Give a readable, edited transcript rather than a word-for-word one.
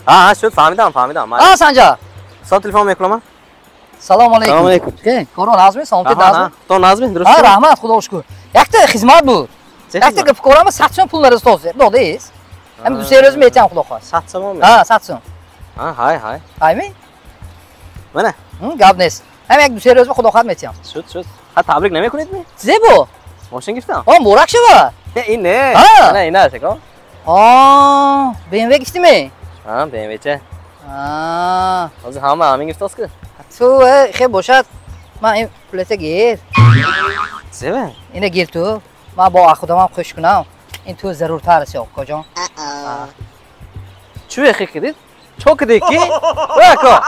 Ҳа, шуд, фаҳмидам, фаҳмидам. А, Санҷар. Со телефон мекунам. Салом алейкум. Салом алейкум. Коро назми, саломати назми. То назми, дуруст. Ҳа, раҳмат, худо шукр. Якта хизмат буд. Якта гап корама 100 сом пул нарасоз. Додиз. Ҳам ду се рӯз метиҳам, худо хоҳад. 100 сом? Ҳа, 100 сом. Ҳа, ҳай, ҳай. Ҳайми? Мана. Гап нест. Ҳам як ду се рӯз худо хоҳад метиҳам. Шуд, шуд. Ҳа, табрик намекунед ми? Зебо. Мошин гирифтам. О, муборак шава. Ин не. Ҳа. Ана ин аст, ако. О, BMW гирифтими? Ҳа, BMW ча. А. Ҳозир ҳама ҳамин гирифтост ки. Ту хе бошад, ман ин пулета гир. Зеба? Ина гир ту. Ман бо худамам хуш кунам. Ин ту заруртар аст, коҷон. Чӣ хе кидид? Чо кидед ки? Ако.